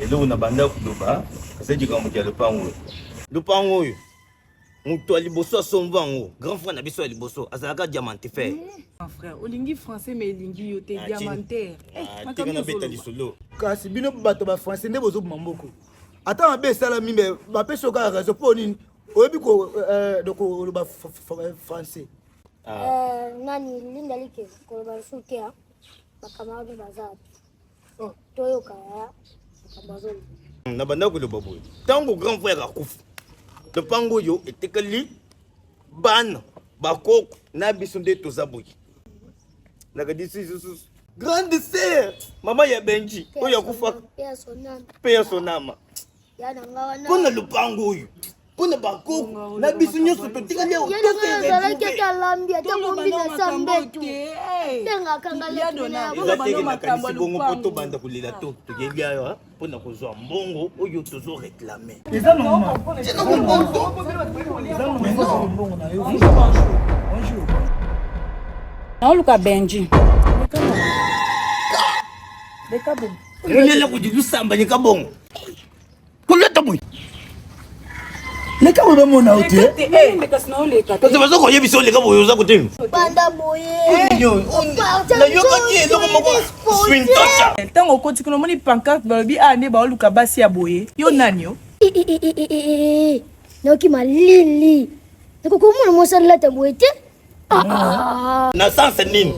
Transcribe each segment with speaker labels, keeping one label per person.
Speaker 1: Eloko na banda koloba eza likambo ya lopango oyo. Lopango oyo moto ya liboso asomba yango grand frère na biso ya liboso azalaka diamantifere.
Speaker 2: Grand frère, olingi français mais elingi yo te
Speaker 1: Ah,
Speaker 2: diamantaire. Eh,
Speaker 1: Ah,
Speaker 2: makambo
Speaker 1: tika nabeta
Speaker 2: ozoloba.
Speaker 1: lisolo.
Speaker 3: Kasi bino bato ba français nde bozoboma mboko. Ata mabe esalami me bapesi yo kaka raison mpo nini oyebi koloba français.
Speaker 1: Ah.
Speaker 4: Nani Linda Like koloba lisusu te ah. Bacamarade baza wapi? Oh, toyoka ya makambo azoloba.
Speaker 1: Na banda koloba boye ntango grand frère akufi lopango oyo etekali bana bakoko na biso nde toza boye nakadisi lisusu grande sœur mama ya Benji oyo akufaka
Speaker 4: Mpe ya sonama.
Speaker 1: mpe ya sonama
Speaker 4: Ya na nga wana.
Speaker 1: mpo na lopango oyo mpo na bakoko na biso nyonso totikali awa
Speaker 4: Ya na nga nazalaki ata alambi ata bombi na sa mbetu. Ndenge akanga leki na ya
Speaker 1: eza teke
Speaker 2: Toloba
Speaker 1: nakanisi bongo mpo
Speaker 2: makambo ya
Speaker 1: tobanda kolela to toyebi awa mpo na kozwa mbongo oyo tozo réclame.
Speaker 3: Eza normal. Eza normal mbongo na yo. Bonjour.
Speaker 5: Naoluka Benji.
Speaker 2: Leka bo.
Speaker 1: Mulela kudi lusamba leka bongo kolata boye.
Speaker 3: Leka boye bamona yo te.
Speaker 5: Kasi naoleka te.
Speaker 1: Kasi baza koyebisa oleka boye oza kote.
Speaker 4: Banda boye.
Speaker 1: Nayokaki eloko moko swintosa.
Speaker 2: Ntango okoti kuna omoni pancarte balobi ah nde baoluka basi ya boye. Yo nani yo?
Speaker 4: Nayoki malili. Nakokomona mwasi alata boye te.
Speaker 1: Na sanse nini?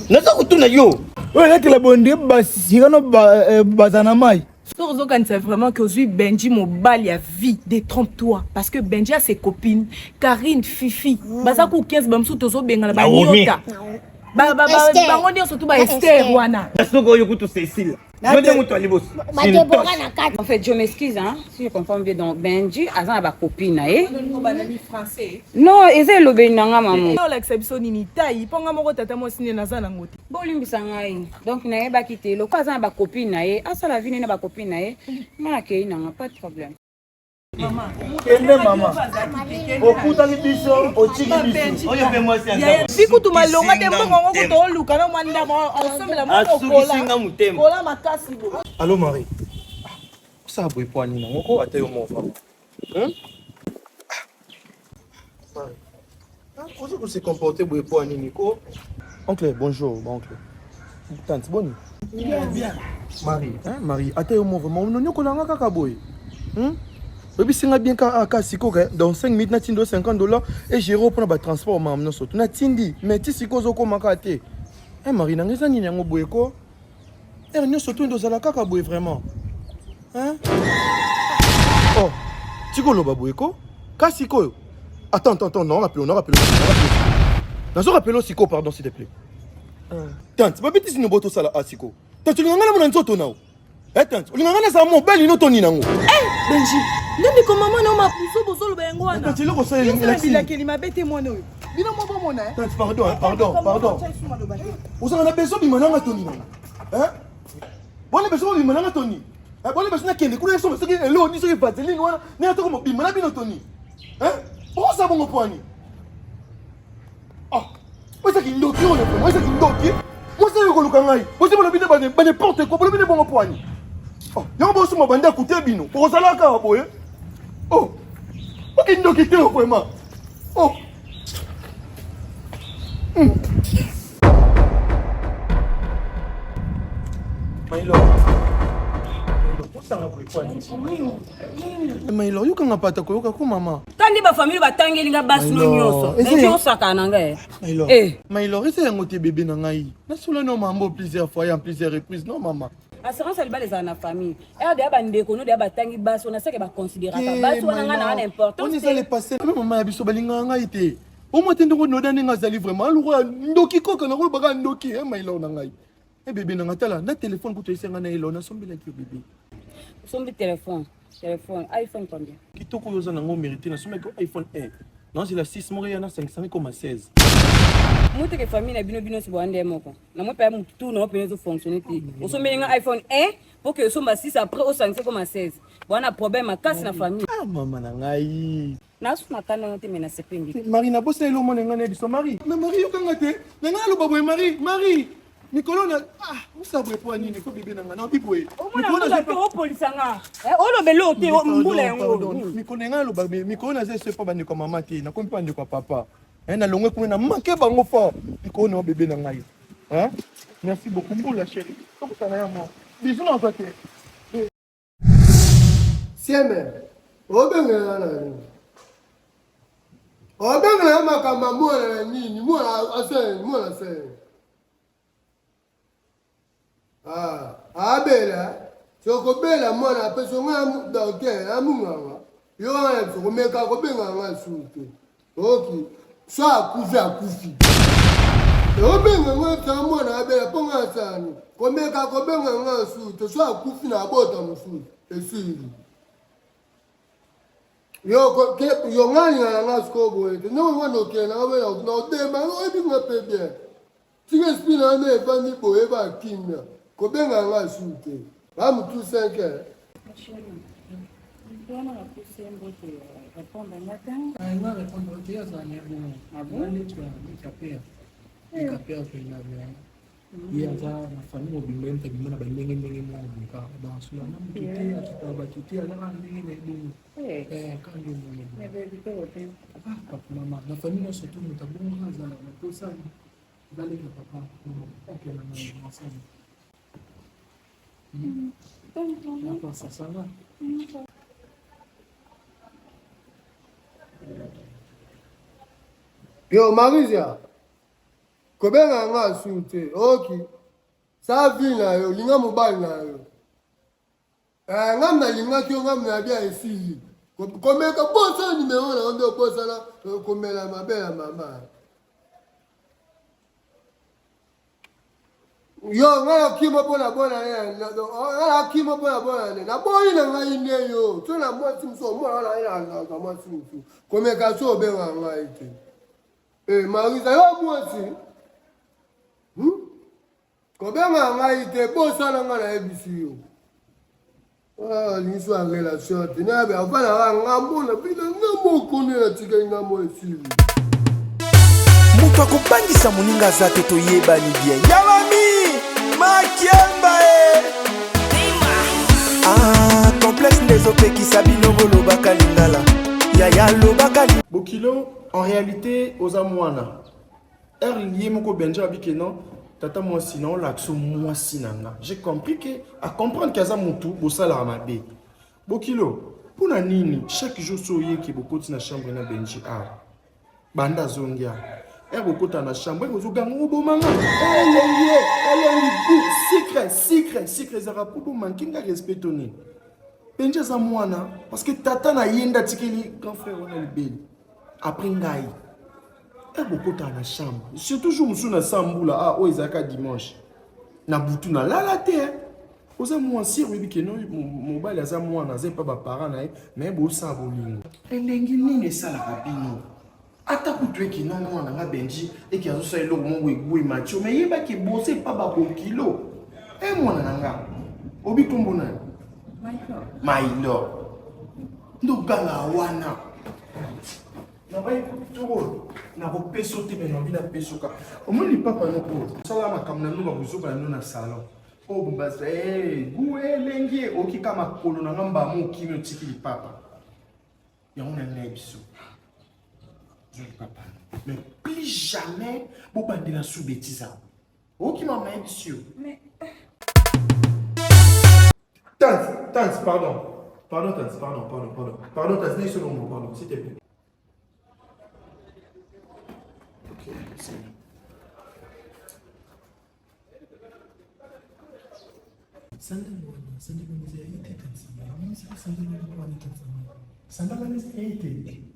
Speaker 1: Naza kotuna yo.
Speaker 3: Oyo elatela boye nde basikano baza na mai.
Speaker 2: Soki ozokanisa vraiment que ozwi Benji mobali ya vie, détrompe-toi parce que Benji a ses copines Karine, Fifi, baza ku 15 bamosusu tozobengana
Speaker 1: Naomi.
Speaker 2: banyota
Speaker 4: Esther.
Speaker 2: bango nyonso tu ba
Speaker 4: Na
Speaker 2: Esther
Speaker 4: Esther.
Speaker 2: wana.
Speaker 1: Soki oyo kutu Cécile yo nde moto ya liboso.
Speaker 4: Badebora na kati.
Speaker 5: En fait, je m'excuse, hein, si je comprends bien. Donc, Benji, aza na ba copine na ye. Non, eza elobeli na nga mama.
Speaker 2: Olakisa biso nini tai mpo nga moko tata mwasi nde naza nango te.
Speaker 5: Bolimbisa ngai. Donc, nayebaki te. Lokola aza na ba copine na ye, asala vie na ba copine na ye. Nga nakei na nga, pas de problème.
Speaker 3: Kende mama. Okutaki biso, otiki biso.
Speaker 1: Oyo mpe mwasi ya ndako.
Speaker 2: Si kutu malonga te mbongo yango kutu oluka na mwa ndako osomela mwana
Speaker 1: Asukisi nga motema.
Speaker 2: kola makasi boye.
Speaker 6: Allo Marie. Osala boye mpo nini yango ko ata yo moko vraiment. Hmm? Marie. Ozo ko se comporter boye mpo nini ko? Oncle, bonjour, bon oncle. Tante, boni?
Speaker 3: Bien. Bien.
Speaker 6: Marie, hein, Marie, ata yo moko vraiment onyokolanga kaka boye. Oyebisi nga bien ka ka sikoyo ke dans 5 minutes natindi yo 50 $ et gérer mpona batransport makambo nyonso to natindi mais ti sikoyo ozokóma kaka te. Eh Marie nanga eza nini yango boye ko? Heure nyonso to nde ozala kaka boye vraiment. Hein? Oh, tikoloba boye ko? Ka sikoyo. Attends, attends, attends, non, rappelons, non, rappelons, rappelons. Nazo rappelons sikoyo, pardon, s'il te plaît. Tante, babetisi no boto sala asiko. Tante, olinga nga na mona nzoto nao. Eh tante, olinga nga nazala mobali no to nini yango?
Speaker 2: Benji, nde ndeko mama na yo mabuzo bozoloba yango wana.
Speaker 6: Tante, eloko osala
Speaker 2: Yo osala
Speaker 6: elakisi.
Speaker 2: bilakeli mabe te mwana oyo. Bino mo bomona eh.
Speaker 6: Tante, pardon, hein, pardon, pardon. Ozala na besoin bima nanga to nini yango? Hein? Boni besoin bima nanga to nini? Eh, boni besoin nakende kuna esomba soki eloko nini soki vaseline wana ndenge toko mobima na bino to nini? Hein? Okosa bongo mpo nini? Ah, oza kindoki oyo vraiment, oza kindoki. Mwasi oyo koluka ngai. Bosi bolobi nde ba n'importe quoi, bolobi nde bongo mpo nini? Oh, yango bosoma bande akute bino. Bokozala kaka boye. Oh. Okindoki te vraiment. Oh. Mailo. Osanga boye mpo nini? Mailo, yokanga pata koyoka ko mama.
Speaker 5: Kandi ba famille batangeli nga basi no
Speaker 6: Mailo,
Speaker 5: nyonso. Benji osaka na ngai.
Speaker 6: Mailo.
Speaker 5: Eh.
Speaker 6: Mailo, eza yango te bébé na ngai. Nasola no mambo plusieurs fois et en plusieurs reprises. Non mama.
Speaker 5: Assurance ya libala ezala na famille. RDA bandeko no deya batangi basi wana seke baconsidéraka basi wana ngai na wana
Speaker 6: On
Speaker 5: importance
Speaker 6: eza le
Speaker 5: te.
Speaker 6: passé. Mais mama ya biso balingaka ngai te. Omwa te ndenge noda ndenge azali vraiment. Alukwa ndoki koka na kolobaka ndoki eh Mailo na ngai. Eh bébé na ngai tala na téléphone kutu esenga na elo nasombelaki yo bébé.
Speaker 5: Osombi téléphone. Téléphone iPhone combien?
Speaker 6: Kitoko oyo oza nango mérité nasombelaki yo iPhone 1. Nazela 6 moko eya na 500,16.
Speaker 5: Moteke famille na bino bino nyonso boya nde moko. Na moi mpe mutu na yo mpenza ezofonctionne te. Osombeli nga iPhone 1 po ke osomba 6 après osangisa ekoma 16. Boya na problème makasi na famille.
Speaker 6: Ah mama na ngai.
Speaker 5: Nasu na kanda yo te mais nasepeli.
Speaker 6: Marie nabosana eloko mwana ngai na biso Marie. Mais Marie yokanga te. Na ngai naloba boye Marie, Marie. Mikolo na ah osa boye mpo ya nini ko bebe na ngai naobi boye.
Speaker 5: Omona mbula te opolisa nga. Eh, oloba eloko te mbula yango.
Speaker 6: Mikolo na ngai naloba mikolo naza ese mpo bandeko ya mama te nakomi mpo bandeko ya papa. Eh, nalongwe kuna na manke bango fort. Mikolo na bebe na ngai. Hein? Merci beaucoup mbula chérie. Tokutana ya moko. Bisous na te.
Speaker 7: Sieme, obengela na nini? Obengela makambo ya mwana na nini? Mwana asali, mwana asali. Ah, abela, sokobela mwana apesi nga docteur amunganga. Yo wana biso komeka kobenga nga susu te. Oki, so akufi akufi. Obenga nga ta mwana abela mpo nga asani. Komeka kobenga nga susu te so akufi na abota mosusu esili. Yo ke yo nga alinga na nga sikoyo boye te ndenge nga nokende na nga na odemba oyebi nga mpe bien. Tika esprit na nga evandi boye ba kimia. Kobenga nga susu te. Ba mutu 5 heures.
Speaker 8: Wana napesi ye mbote répondre nga te.
Speaker 9: Nga répondre te azala na ye bongo. Nga neti ya père. Eka père mpenza vraiment. Ye aza na famille mobimba ye moto abima na bandenge ndenge moko boye kaka. Donc asola na moto te akipaka bato te aza kaka ndenge na ye bongo. Kaka nde omoni boye. Ah papa mama na famille nyonso tu moto abongaka azala na posa ezaleka papa oncle na ngai ensemble. Papa, ça, ça va.
Speaker 7: Yo Marisia, kobenga nga su te oki sa vie na yo linga mobali na yo eh, nga nalingaki yo nga nabia esili komeka bosana nimero na yo nde obosana eh, komela mabe ya mama yo nga nakima mpo na bona ye nga nakima mpo na bona ne naboyi na ngai nde yo so na mwasi mosusu omona wana ye nazalaka mwasi mosusu komeka so obenga ngai te e marisa yo mwasi hmm? kobenga ngai te bosana ngai nayebisi yo ah, liso ya relation te nabe afandaka ngambo na bino nga moko nde natikali ngambo esili
Speaker 10: moto akobangisa moninga aza te toyebani bien yabami makiemba e ah, complexe nde ezopekisa bino bolobaka lingala yaya lobaka
Speaker 6: bokilo en réalité oza mwana Heure ye moko Benja abi que non tata mwasi na olakisa mwasi na nga j'ai compris que a comprendre que aza mutu bosalaka mabe bokilo mpo na nini chaque jour so oyeki bokoti na chambre na Benji awa banda azongi awa heure bokota na chambre heure ozoganga oboma nga elengi ye elengi gout sucre sucre sucre ezalaka mpo bomanke nga respect to nini Benji aza mwana parce que tata na ye nde atikeli grand frère wana libele après ngai Ntango okotaka na chambre, surtout jour mosusu na sa mbula, ah, oyo ezalaka dimanche, na butu nalala te eh. Oza mwasi oyebi ke no mobali aza mwana aza epa baparent na ye me bosala bolingo. Elengi nini esalaka bino ata kutu eke no mwana nga Benji eke azosala eloko moko egwe matio me yebaki boza epa babokilo e mwana na nga obi nkombo nani Mailor nde ogangaka wana Nabayi toko nakopesa yo te me nabi napesa yo kaka omoni lipapa noko oyo osala makambo na bino babuzoba na bino na salon oyo bobaza eh, gu elengi eh, oyoki ka makolo na nga mbama okimi otiki lipapa yango na ngai biso zwa lipapa mais plus jamais bobandela su betise awa oyoki mama yebisi yo Tante, tante, pardon. Pardon, tante, pardon, pardon, pardon. Pardon, tante, n'est selon moi, pardon, s'il te plaît. Ok, c'est bon. Sandal wana, sandal wana eza ya ye te tante na ngai. Sika sandal wana tante na ngai. Sandal wana eza ya ye te.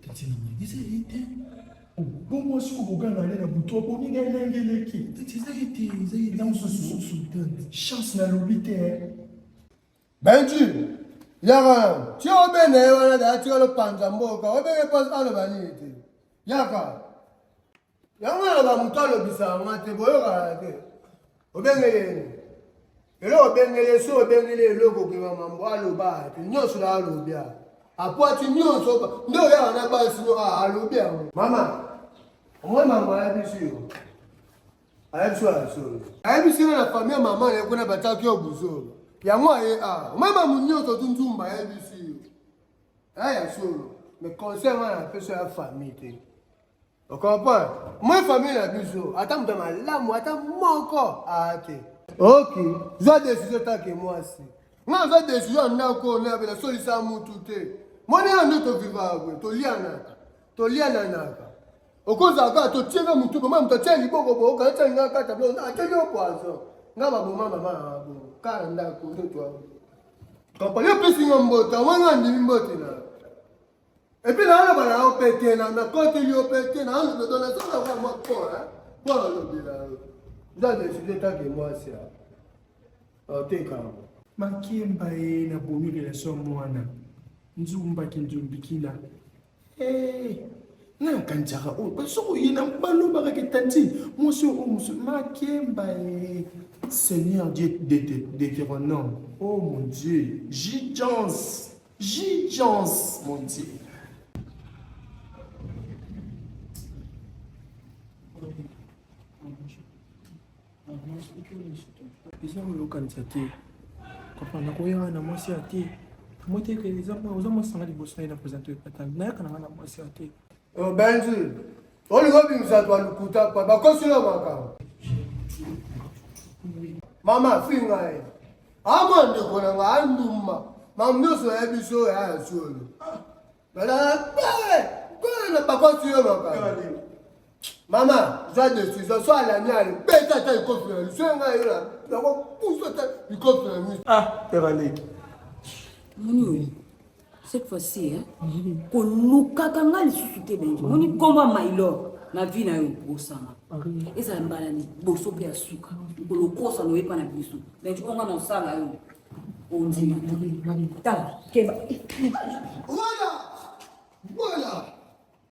Speaker 6: Tante na ngai, eza ya ye te. Bongo mwasi oyo koganga ale na butu obomi ngai ndenge eleki. Eza ye te, eza ye te. Mosusu chance nalobi te.
Speaker 7: Benji, yaka ti obenda ye wana da atika lopanza mboka obenge mpo aloba nini te yaka yango naloba moto alobisa nga te boyokana te obengeli ye nini eloko obengeli ye so obengeli eloko okeba mambo aloba te nyonso na alobi a apwati nyonso nde oyaka na basi no alobi yango mama omoi mambo ya biso yo. Ayebisi ya solo. Ayebisi nga na famille ya mama na ye kuna batiaki yo buzoba. Yango aye awa. Mama nyonso tu nzumba ayebisi yo. Aya ya solo. Mais conseil wana napesi ya famille te. Ocomprendre? Moi famille na biso ata moto ya malamu ata moko aa te. Ok, zwa decision take mwasi. Nga naza decision ya ndako oyo nabe nasolisa mutu te. Moni ya nde tovivaka boye, tolianaka, toliananaka. Okozala kaka totie nga mutu boma moto atie liboko boye okanisa nga kata biloko atieli yo poison. Nga baboma mama na nga bongo kaka na ndako nde toa. Kampani opesi nga mbote, omoni nga ndimi mbote na yo. Epuis naoloba na yo mpe te, nakoteli yo mpe te, nazolaka mwa po mpo nalobela yo. Nza deside take mwasi oteka yango.
Speaker 9: Makemba ye na bomi relation ya mwana nzumba kinzumbikila eh nga nakanisaka oyo soki oye na balobaka ke tantine mwasi oyo mosusu makemba ye seigneur dieu deutéronome oh mon dieu jijance jijance mon dieu. Eza oyo okanisa te comprendre nakoyaka na mwasi ya te moi te eza oza mwasi nanga liboso na ye na présente epata nayaka na nga na mwasi ya te.
Speaker 7: Oh, Benji, olingi obimisa twa lokuta kwa bakosi yo makambo. Mama finga ye. Ama ndeko na nga anduma. Mamu nyonso ayebi so ya solo. Bakosi yo makambo. Mama, zwa decision, so alandi ale, beta ata likofi na liso ngai yo nakopusa ata likofi na miso.
Speaker 9: Ah, père Aleki.
Speaker 5: Moni oyo, cette fois-ci, hein, kolukaka ngai lisusu te Benji. Moni nkombo ya Maylor na vie na yo bosana. Ezala mbala liboso mpe ya suka. Kolokosa na oyepa na biso. Benji oyo ngai na osala yo. Ondima te. Tala, keba.
Speaker 7: Wana!